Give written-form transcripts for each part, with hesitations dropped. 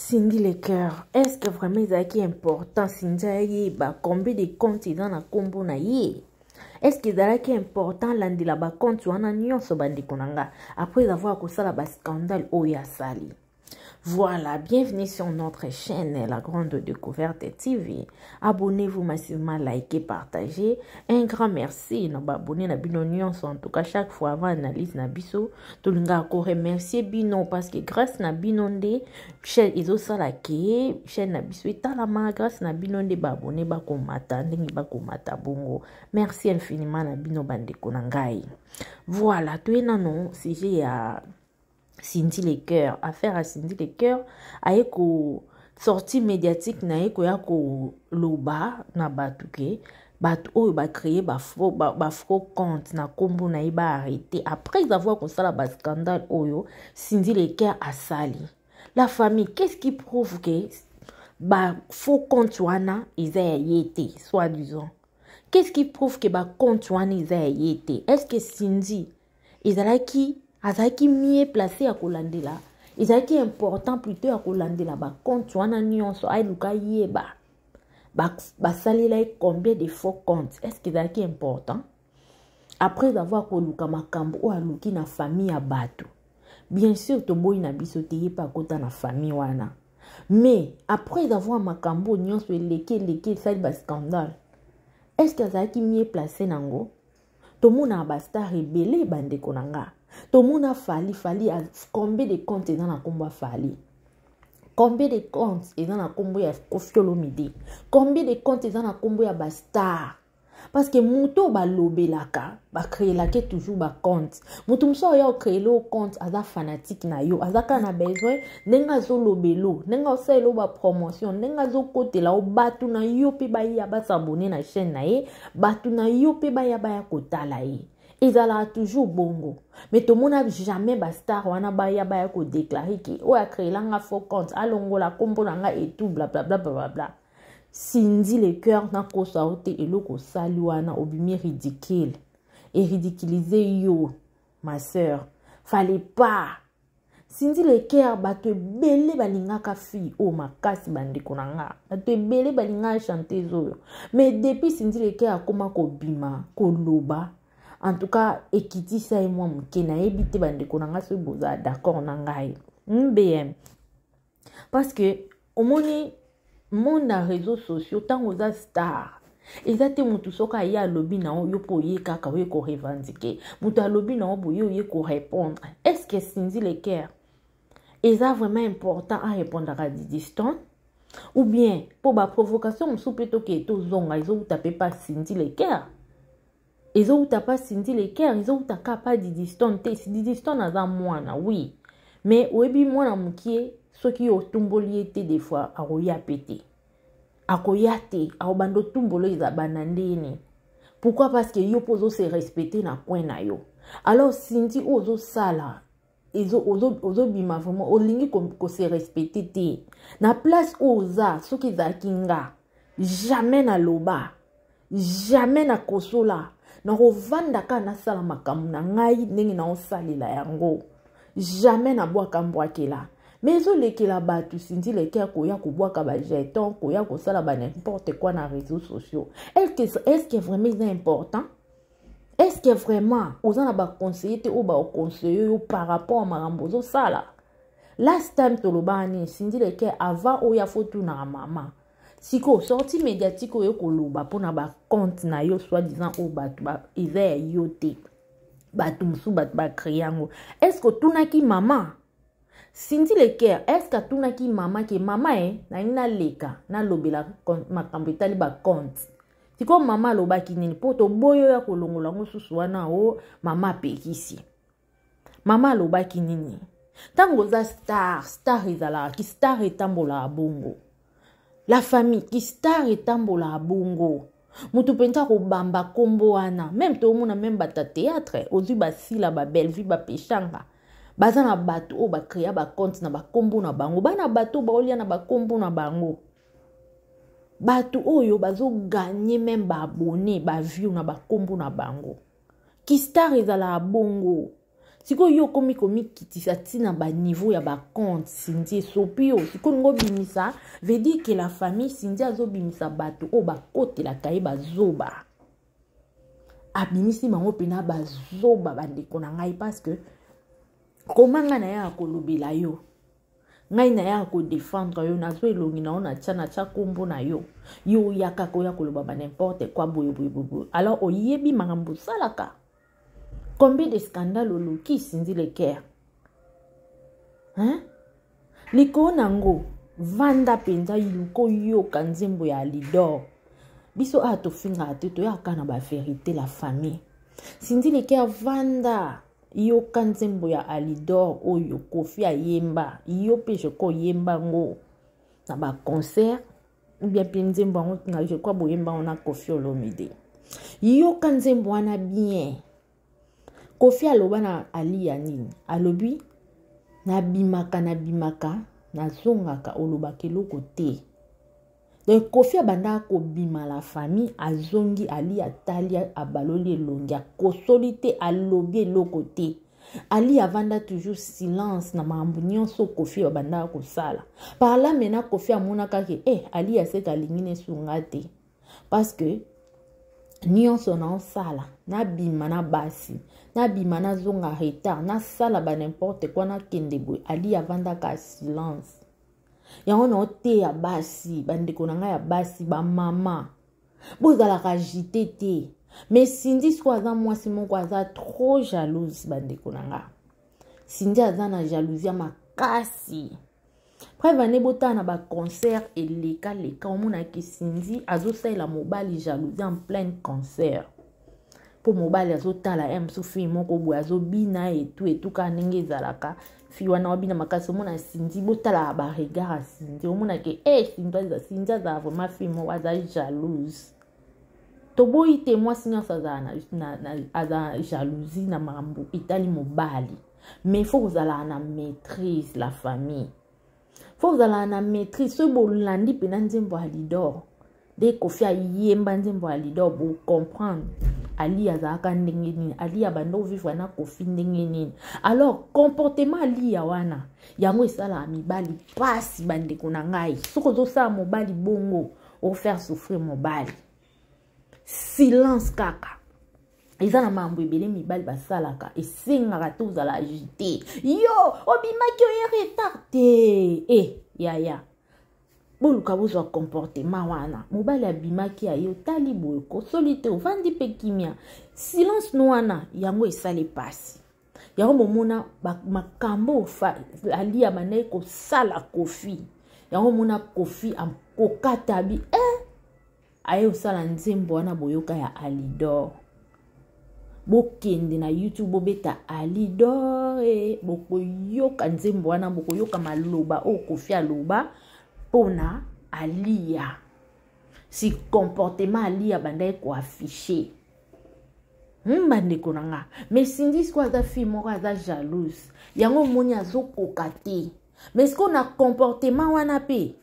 Cindy le cœur, est-ce que vraiment ezalaki important Cindy ayeba combien de comptes eza na nkombo na ye? Est-ce que ezalaki important landela ba compte wana nyonso bandeko na nga après avoir kosala ba scandale oyo asali? Voilà, bienvenue sur notre chaîne La Grande Découverte TV. Abonnez-vous massivement, likez, partagez. Un grand merci na ba abonnés na bino nyonso. En tout cas, chaque fois avant analyse na biso, tolinga ko remercier bino parce que grâce na bino nde chaîne ezosala ke chaîne na biso etalama, grâce na bino nde ba abonnés bakomata ndenge bakomata bongo. Merci infiniment na bino bandeko na ngai. Voilà, toye nano sujet ya Cindy le cœur, affaire à Cindy le cœur aye ko sortie médiatique na ye koya koloba na bato ke bato oyo bacreye bafaux ba, ba compte na nkombo na ye baarrete après avoir kosala bascandale oyo Cindy le cœur asali. La famille, qu'est-ce qui prouve que bafaux compte wana eza ya ye te, soit disant? Qu'est-ce qui prouve que bacompte wana eza ya ye te? Est-ce que Cindy ezalaki azalaki mieux placé ya kolandela, ezalaki important plutôt ya kolandela bacompte wana nyonso, aluka yeba basalela ye combien de faux comptes? Est ce que ezalaki important après avoir koluka makambo oyo aluki na famille ya bato? Bien sûr toboyi na biso te, ye mpe akota na famille wana, mais après avoir makambo nyonso eleki eleki esali bascandale, est ce que azalaki mieux placé nango? Tomonaka bastar ebele, bandeko na nga, tomona Fally. Fally, combien de compte eza na nkombo ya Fally? Combien de compte eza na nkombo ya Koffi Olomide? Combien de compte eza na nkombo ya bastar? Parce que moto oyo balobelaka, bacréelaka toujours bacompte. Moto mosusu oyo ocréele o compte aza fanatique na yo, aza kaka na besoin ndenge azolobelo, ndenge azosalela o bapromotion, ndenge azokotela o bato na yo mpe baya bas'abonner na chaîne na ye, bato na yo mpe baya baya kotala ye. Ezalaka toujours bongo, mais tomona jamais bastar wana baya baya kodéclarer ke oyo acréelanga faux compte alongola nkombo na nga et tout, blablabla blablabla. Cindy le cœur, nakosa yo te, eloko osali wana obimi ridicule, eridiculiser yo, ma sœur, fallait pas. Cindy le cœur, bato ebele balingaka fille oyo makasi, bandeko na nga, bato ebele balingaka chanteuse oyo, mais depuis Cindy le cœur akóma kobima koloba, en tout cas ekitisa ye mwa moke. Nayebi te, bandeko na nga, soki bozala d'accord na ngai mbm, parce que omoni monde na réseaux sociaux, ntango oza star, eza te motu soki aye alobi na yo, yo mpo oye kaka oye korevendiquer. Moto alobi na yo boye, oye korépondre. Est ce que Cindy le cœur eza vraiment important arépondaka Didi Stone, ou bien mpo baprovocation mosusu mpe tokee tozonga ezowuta mpe pa Cindy le cœur, ezowuta pa Cindy le cœur, ezowuta kaka pa Didi Stone te? Didi Stone aza mwana, oui, mais oyebi mwana mokie, soki otumboli ye te, des fois akoya pe te, akoya te, akobanda otumbolo eza banda ndeni. Pourquoi? Parce que yo mpo ozose respecter na coin na yo. Alors Cindy, oyo ozosala, ozobima vraiment olingi kose respecter te na place oyo oza. Soki ezalaki nga, jamais naloba, jamais nakosola, nakovanda kaka nasala makambo na ngai ndenge naosalela yango, jamais nabwaka mbwakela. Mais ezolekela bato, Cindy le cœur koya kobwaka bajeton, koya kosala ba n'importe quoi na réseaux sociaux. Est ce que vraiment eza important? Est ce que vraiment oza na baconseiller te oyo baoconseiller yo par rapport a makambo ozosala? Last time tolobaka nini? Cindy le cœur, avant oyo afotunaka mama, sikoyo sortie médiatique oyo koloba mpona bacompte na yo, soi-disant oyo bato eza ya yo te, bato mosusu, bato bacréer yango, est ce que otunaki mama Cindy le cœur? Est ce que atunaki mama ke mama e nalingi naleka nalobela makambo etali bacompte? Sikoyo mama alobaki nini? Mpo toboyi oyo ya kolongola yango susu wana o mama apekisi. Mama alobaki nini? Ntango oza star, star ezalaka ki star etambolaka bongo. La famille, ki star etambolaka bongo. Motu mpenza akobamba nkombo wana, même toomona même bato ya théâtre, ozwi basila, babelvi, bapeshanga, baza na bato oyo bacréa bacompte na bakombo na bango, bana bato oyo baolia na bakombo na bango, bato oyo bazogagner même baabonnés, baview na bakombo na bango. Ki star ezalaka bongo. Sikoyo yo okomi komikitisa ntina baniveau ya bacompte. Cindy esopi yo sikoyo olingi obimisa, veut dire que la famille Cindy azobimisa bato oyo bakotelaka ye bazoba, abimisi bango mpena bazoba. Bandeko na ngai, parce que koma ngai nayaka kolobela yo, ngai nayaka kodefendre yo, nazwa elongi na yo, natya natya nkombo na yo, yo oyaka koya koloba ba n'importe quoi boye boye boye. Alors oyebi makambo osalaka, combien de scandale oluki Cindy Le Cœur, hein? Likolo nango vanda mpenza, luka oyoka nzembo ya Alidor. Biso awa tofingaka te, toyaka na baverité. La famille, Cindy Le Cœur, vanda yoka nzembo ya Alidor oyo Kofi ayemba. Yo mpe jeko oyemba ngo na baconcert ou bien mpe nzembo yango na je crois boyemba ngo na Kofi Olomide. Yoka nzembo wana bien. Kofi aloba na Aliya nini? Alobi nabimaka nabimaka nazongaka, olobaka eloko te. Donc Kofi abandaka kobima, la famille, azongi, Ali atali, abaloli elongi, akosoli te, alobi eloko te. Ali avanda toujours silence na makambo nyonso Kofi abandaka kosala. Par là maintenant Kofi amonaka ke eh, Ali aseka alingi nesunga te, parce que nyonso naosala, nabima na basi, nabima nazonga retard, nasala ba n'importe quoi, nakende boye, Ali avandaka silence. Yango naoteya basi, bandeko na ngai ya basi, bamama, bozalaka agité te. Mais Cindy sikoyo aza mwasi moko aza trop jalouse. Bandeko na nga, Cindy aza na jalousie ya makasi. Preuve ane, botala na baconcert elekaleka, omonaki Cindy azosalela mobali jalousie en pleine concert, mpo mobali azotala ye mosusu, fille moko boye azobina etu etu kaka ndenge ezalaka, fille wana wabina makasi. Omona Cindy, botalaka baregard ya Cindy, omonake e Cindy azala vraiment fille moko aza jalouse. Toboyi te, mwasi nyonso azala aza jalousie na makambo etali mobali, mais faut kozalaka na maîtrise. La famille, faut kozalaka na maîtrise. Soki bolandi mpena nzembo ya Alidor nde Kofi ayemba nzembo ya Alidor, bocomprendre Ali azalaka ndenge nini, Ali abanda ovivre na Kofi ndenge nini. Alors comportement Aliya wana, yango esalaka mibali mpasi. Bandeko na ngai, soki ozosala mobali bongo, ofaire souffrir mobali. Silence kaka eza na makambo ebele mibali basalaka, esengaka te ozala agité. Yo obimaki, oye retard te, e yaya, boluka bozwa comportement wana. Mobali abimaki, aye, otali boye, kosoli te, ovandi mpe kimia, silence no wana yango esali mpasi. Yango bomona makambo Ali abandaki kosala Kofi, yango omona Kofi akokata bi eh! Aye kosala nzembo wana boyoka ya Alidor. Bokende na YouTube, bobeta Alidor e, bokoyoka nzembo wana, bokoyoka maloba oyo Kofi aloba mpona Aliya, si comportement Aliya bandaki koaffiche. Bandeko na nga, mais Cindy sikoyo aza fille moko aza jalouse, yango omoni azokoka te. Mais sikoyo na comportement wana mpe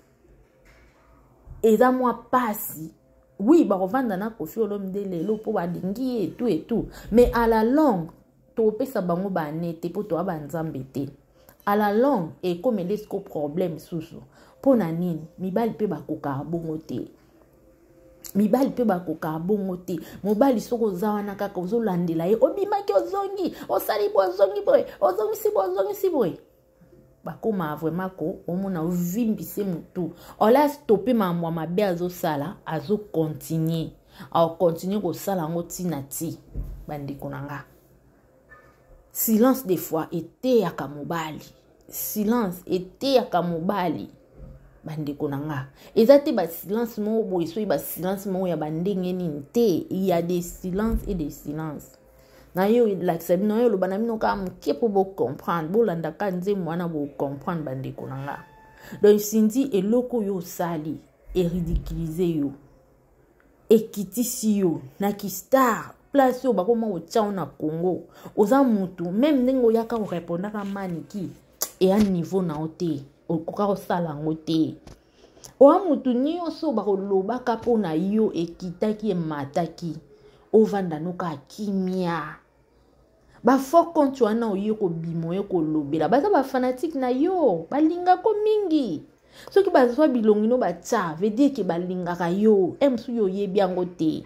eza mwa pasi. Oui, bakovanda na Kofi Olomide lelo mpo balingi ye etu etu, mais à la longue topesa bango bane te, mpo toya banzambe te. À la longue ekomeli siko problème susu. Mpo na nini mibali mpe bakokaka bongo te? Mibali mpe bakokaka bongo te. Mobali soki oza wana kaka ozolandela ye, obimaki, ozongi, osali boye, ozongi boye, ozongisi boye, ozongisi boye, bakóma vraiment ko omona ovimbise motu. Ola stope makambo ya mabe azosala, azokontinue, akokontinue kosala yango ntina ti. Bandeko na nga, silence des fois eteyaka mobali, silence eteyaka mobali. Bandeko na nga, eza te basilence moko boye, soki basilence moko ya bandenge nini te, ya des silence et des silence. Na yo elakisa bino, yo oloba na bino kaka moke mpo bocomprendre. Bolanda kaka nzembo wana, bocomprendre. Bandeko na nga, donc Cindy, eloko oyo osali eridiculize yo, ekitisi yo na kistar place oyo bakoma kotya yo na Congo. Oza mutu meme ndenge oyaka korepondaka maniki eya niveau na yo te, okoka kosala yango te. Oya mutu nyonso bakolobaka mpo na yo, ekitaki emataki, ovanda noka kimia. Bafaux compte wana oye kobima, oye kolobela, baza bafanatike na yo, balingako mingi. Soki bazwa bilongi no batya, veut dire ke balingaka yo. E mosusu yo oyebi yango te.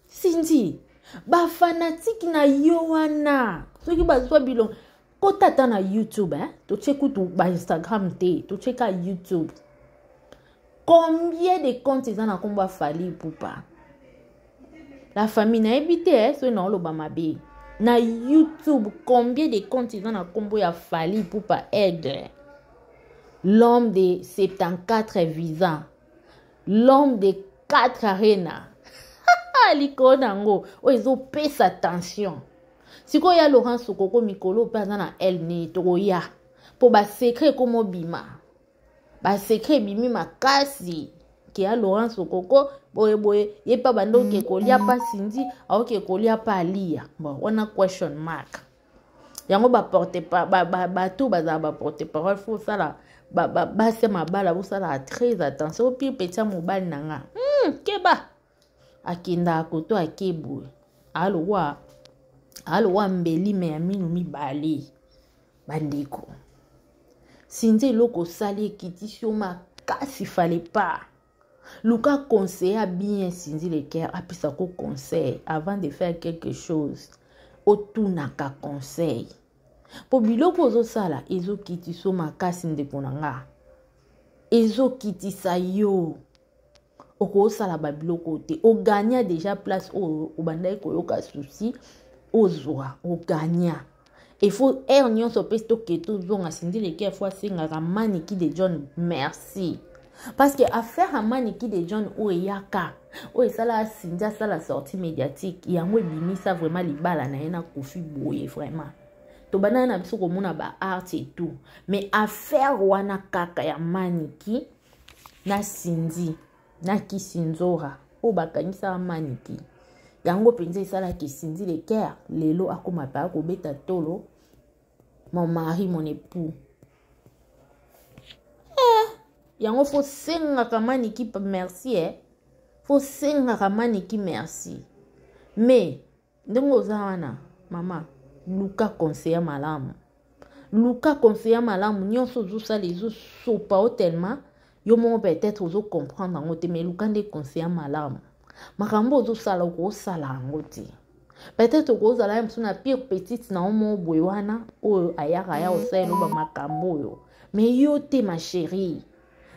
Cindy, bafanatike na yo wana soki bazwa bilongi, kota ata na YouTube, eh? Totie kutu ba Instagram te, totie ka YouTube. Combien de compte eza na nkombo ya Fally Ipupa? La famille, nayebi te, eh, soki naoloba mabe. Na YouTube, combien de compte eza na nkombo ya Fally Ipupa Aigle, l'homme de 74 visa, l'homme de 4 arena likolo na yango oyo ezopesa tension. Sikoyo ya Laurent Sokoko, mikolo mpe aza na el ne tokoya mpo basecret ekomobima, basecret ebimi makasi ke ya Laurent Sokoko boyeboye, ye mpe abanda oke kolia mpa Cindy, aoke kolia mpa Alia. Bon, wana question mark. Yango baporte bato bazala baporte parole, fo osala basi ya mabala, bosala très attention. Opire petit ya mobali na nga, keba, akendaka koto akeboye, alokwa alokwa mbelime ya minu mibale. Bandeko, Cindy, eloko osali ekitisi yo makasi, fallait pas. Luka conseiller bien. Cindy Le Cœur apesa ko conseil avant de faire quelque chose, otunaka conseil, mpo biloko ozosala ezokitisa yo makasi. Ndeko na nga, ezokitisa yo, okosala babiloko te. Oganya déjà place oyo obandaki koyoka souci, ozwa, oganya. Il faut heure nyonso mpe toke tozonga. Cindy Le Cœur fo asengaka Maniki de John merci, parce que affaire ya Maniki de John oyo eyaka, oyo esalaka Cindy asala sortie médiatique, yango ebimisa vraiment libala na ye na Kofi boye. Vraiment, tobandaka na biso komona ba art et tout, mais affaire wana kaka ya Maniki na Cindy na Kisi Nzora oyo bakangisaka Maniki, yango mpenza esalaki Cindy Le Cœur lelo akóma mpe akobeta tolo: "Mon mari, mon époux." Eh, yango fo sengaka Maniki merci, eh? Fo sengaka Maniki merci. Mais ndenge oza wana, mama, luka conseiller malamu, luka conseiller malamu. Nyonso ozosala ezosopa o tellement yo moko peut-être ozocomprendre yango te, mais luka nde conseiller malamu. Makambo ozosala, okosala yango te. Peut-être okozala ye mosusu na pire petite na yo moko boye wana oyo ayaka aya kosalela bamakambo oyo, mais yo te, ma chérie,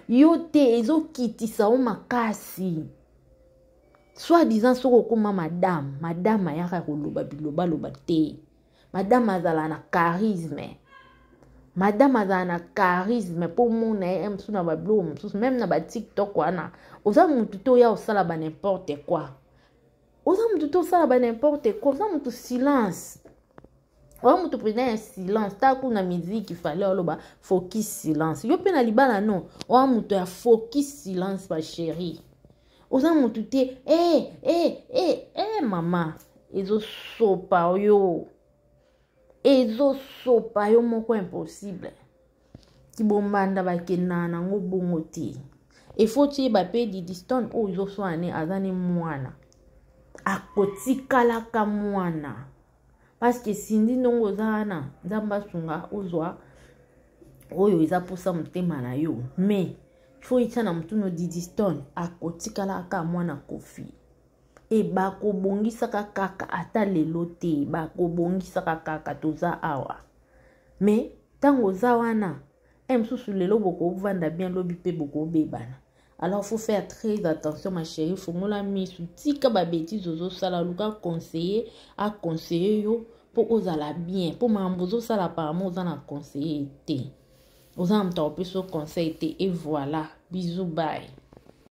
yo te. Ezokitisa yo makasi. Soit disant soki okóma madame, madame ayaka koloba bilobaloba te. Madame azala na charisme, madame azala na charisme mpo omona ye mosusu na babiloko mosusu, même na baTikTok wana. Oza motu te oya osala ba n'importe quoi, oza motu te osala ba n'importe quoi. Oza motu silence, oza motu mpenza ya silence. Ta kuna miziki fale oloba focus silence, yo mpe na libala no oza moto ya focus silence. Bachérie, oza motu te. Eh, eh, eh, eh, mama, ezosopa yo, ezosopa yo moko impossible. Kibombanda bakendaka nango bongo te. Efo toyeba mpe Didistone oyo ezoswana ne aza ne mwana, akotikalaka mwana, parce que Cindy, ndongo oza wana, Nzambe asunga ozwa oyo eza mposa motema na yo, mais fo etya na motuna, Didistone akotikalaka mwana Kofi e bakobongisaka kaka ata lelo te, bakobongisaka kaka. Toza awa, mais ntango oza wana e mosusu lelo bokovanda bien, lobi mpe bokobebana. Alors faut faire très attention, ma chérie. Fongola misu, tika babêtises ozosala, luka conseiller, aconseiller yo mpo ozala bien, mpo makambo ozosala, apparemment oza na conseiller te, oza na moto akopesa yo conseil te. Et voilà, bisous, bye.